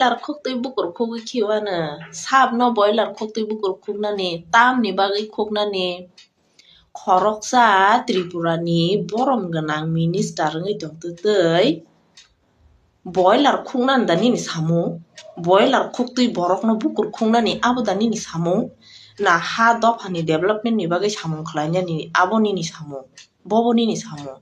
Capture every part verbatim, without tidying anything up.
Boiler khuktwi bukur khugwi khiwano, sabno boiler khuktwi bukur khuknani, tamni bagwi khuknani, khoroksa Tripurani borom gwnang minister wngwi tongtwtwi, boiler khuknani da nini samung, boiler khuktwi borokno bukur khuknani abo da nini samung, na ha dophani development ni bagwi samung khlainani abo nini samung, bobo nini samung.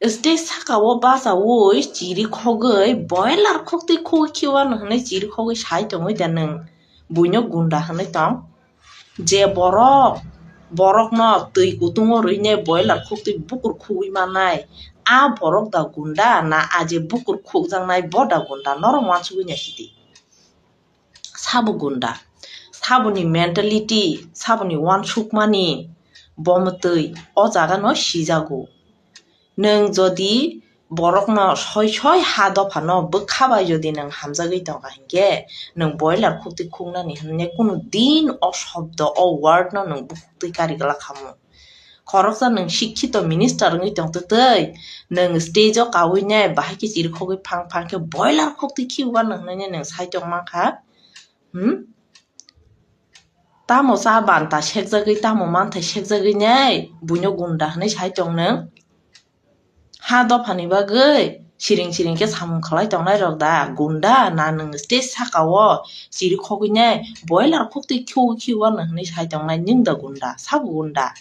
Stage saka o bachaui chiri khogwi boiler khuktwi khugwi khiwano hwnwi chiri khogwi sai tongwi da nwng buino gunda hwnwi tong? Je borok, borokno twi kutungo rwinai boiler khuktwi bukur khugwi mannai, a borok da gunda na a je bukur khukjaknai bo da gunda? Norok uansugwi naisidi. Sabo gunda, saboni mentality, saboni uansukmani bo mwtwi o jagano sijago. Nwng jodi borokno soi soi ha dophano bwkha bai jodi nwng hamjagwi tongkha hinkhe, nwng boiler khuktwi khuknani hwnwi kunu din o shobdo, o word no nwng buktwi kari glak khamu. Khoroksa nwng sikhito minister wngwi tongtwtwi, nwng stage o kaui nai bahai khe chiri khogwi phang phang khe boiler khuktwi khiuba nwng hwnwi nwng sai tongmankha. Hmm? Tamo cha banta sekjagwi, tamo manthai sekjagwi nai buino gunda hwnwi sai tong nwng? Ha dophani bagwi siring siring khe samung khlai tongnai rok da gunda? Na nwng stage saka o chiri khogwi nai boiler khuktwi khiu khiu ano hwnwi sai tongnai nwng da gunda? Sabo gunda?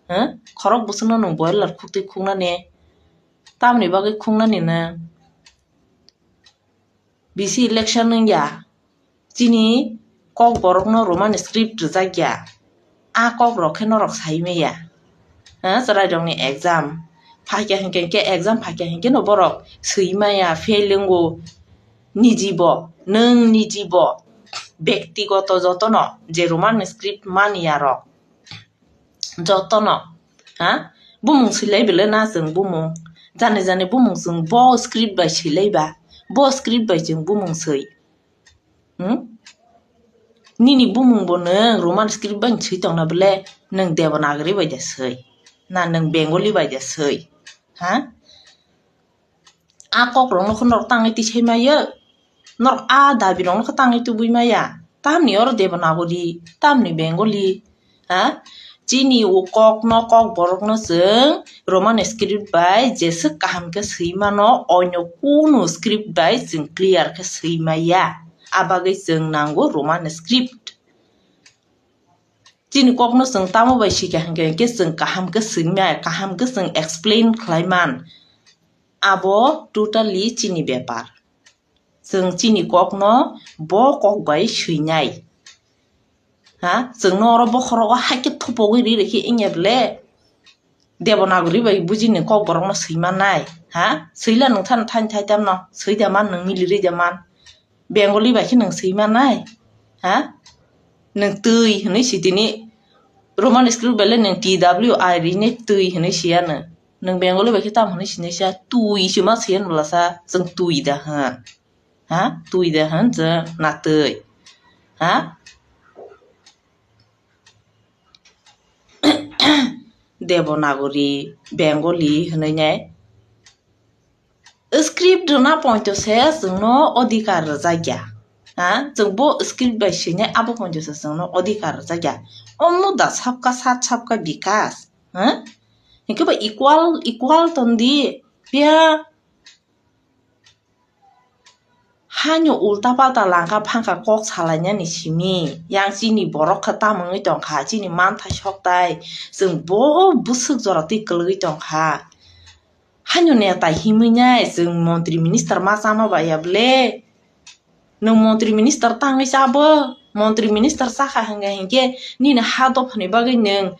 Huh? Khorok bwswkno nwng boiler khuktwi khuknani? Tamni bagwi khuknani nwng? Bisi election wngya. Chini kok borokno Roman script rwjakya. A kok rok khe norok sai maya. Ha, chwrai rokni exam. Phaikya hinkhe, hinkhe exam phaikya hinkhe no borok swi maya, fail wngo. Nijibo, nwng nijibo, bektigoto jotono je Roman script manya rok. Jotono, ha? Bumung swilai belai na chwng bumung. Jani jani bumung chwng bo script bai swilai ba. Bo script bai chwng bumung swi. Hmm? Nini bumung bo nwng Roman script bai swi tongna bole nwng Devanagari bai de swi. Na nwng Bengali bai de swi. Ha? A kok rokno khe norok tangwi tisai maya. Norok a dabi rokno khe tangwi tubui maya. Tamni oro Devanagari, tamni Bengali. Ha? Chini o kokno, kok borokno chwng Roman script bai jeswk kaham khe swi mano, onyo kunu script bai chwng clear khe swi maya. A bagwi chwng nango Roman script. Chini kokno chwng tamo bai sikha hinkhe, hinkhe chwng kaham khe swngya, kaham khe chwng explain khlai man. Abo totally chini bepar. Chwng chini kokno bo kok bai swinai. Ha? Chwngno oro bokhorogo haikhe thupogwi ri rikhe wngya bole? Devanagari bai bujini kok borokno swi mannai, ha? Swila nwng thani thani thai tamno, swi da man nwng, mili ri da man. Bengali bai khe nwng swi mannai, ha? Nwng twi hwnwi si tini Roman script bai le nwng T W I ri ne twi hwnwi si ya nwng. Nwng Bengali bai khe tam hwnwi sinai sa, twi se ma si ya nwng bwlasa, chwng twi da hwn. Ha? Twi da hwn chwng na twi. Ha? Devanagari, Bengali hwnwi nai. Script rwna poito se chwngno odhikar rwjakya. Ha? Chwng bo script bai swinai abo poito se chwngno odhikar rwjakya. Onno da sabka sat sabka bikas. Ha? Hinkhe ba equal, equal ton di. Phiya Haino ulta palta langka phangka kok salainani simi, yang chini borok khe tamo wngwi tongkha, chini manthai soktai, chwng bo bwswk jora twi kwlwgwi tongkha. Haino neta himwi nai chwng montri minister ma chama baya bwle? Nwng montri minister tangwi chabo? Montri minister chakha hwnkha hinkhe nini ha dophani bagwi nwng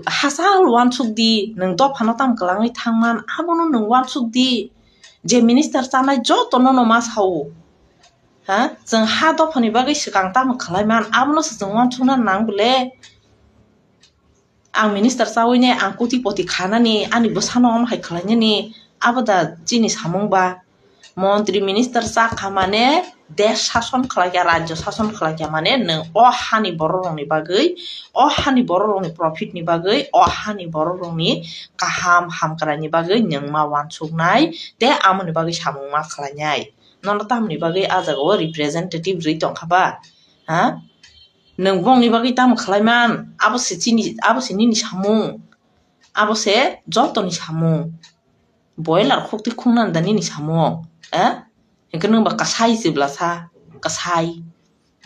hachal uansuk di, nwng dophano tamo kwlangwi thangman abono nwng uansuk di. Je minister chanai jotono no ma sao. Ha? Chwng ha dophani bagwi swkang tamo khlai man, abono se chwng uansukna nang bwle? Ang minister chaui ne ang koti poti khanani, ani bwsano omo hai khlainani, abo da chini samung ba? Montri minister cha kha mane desh sason khlai kha, rajyo sason khlai kha mane nwng o hani borok rokni bagwi, o hani borok rokni profit ni bagwi, o hani borok rokni kaham hamkrai ni bagwi nwng ma uansuknai tei amoni bagwi samung ma khlainai. Nono tamoni bagwi a jagao representative rwi tongkha ba? Ha? Nwng bongni bagwi tamo khlaiman? Abo se chini, abo se nini samung. Abo se jotoni samung. Boiler khukti khungnani da nini samung? Eh? Hwnkhe nwng ba kasai chibla sa, kasai.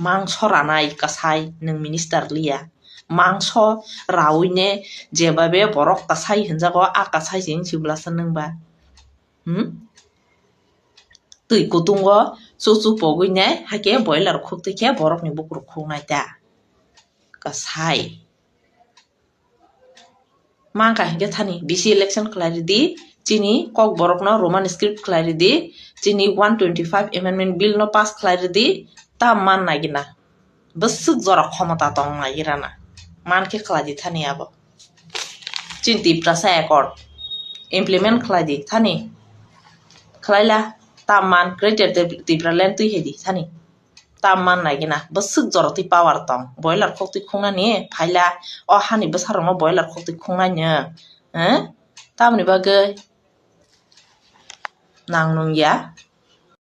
Mangso ranai kasai nwng minister liya. Mangso raui ne jebabe borok kasai hinjago, a kasai se wng chibla sa nwng ba. Hmm? Twi kutungo chuchu pogwi ne, haikhe boiler khukti khe borokni bukurok khuknai ta. Kasai. Mangka hinkhe thani V C election khlai ridi, chini kok borokno Roman script khlai ridi, chini one twenty five amendment bill no pass khlai ridi, ta man nai gina. Bwswk jora khomota tong nai gira na. Man khe khlai di thani abo. Chini Tiprasa accord implement khlai di thani. Khlai la, ta man Greater Tip-, Tipraland twi hai di thani. Ta man nai gina, bwswk jora twi power tong. Boiler khok twi khungnani phaila, o hani bwsarokno boiler khok twi khungnai no. Eh? Tamoni bagwi nang nung ya.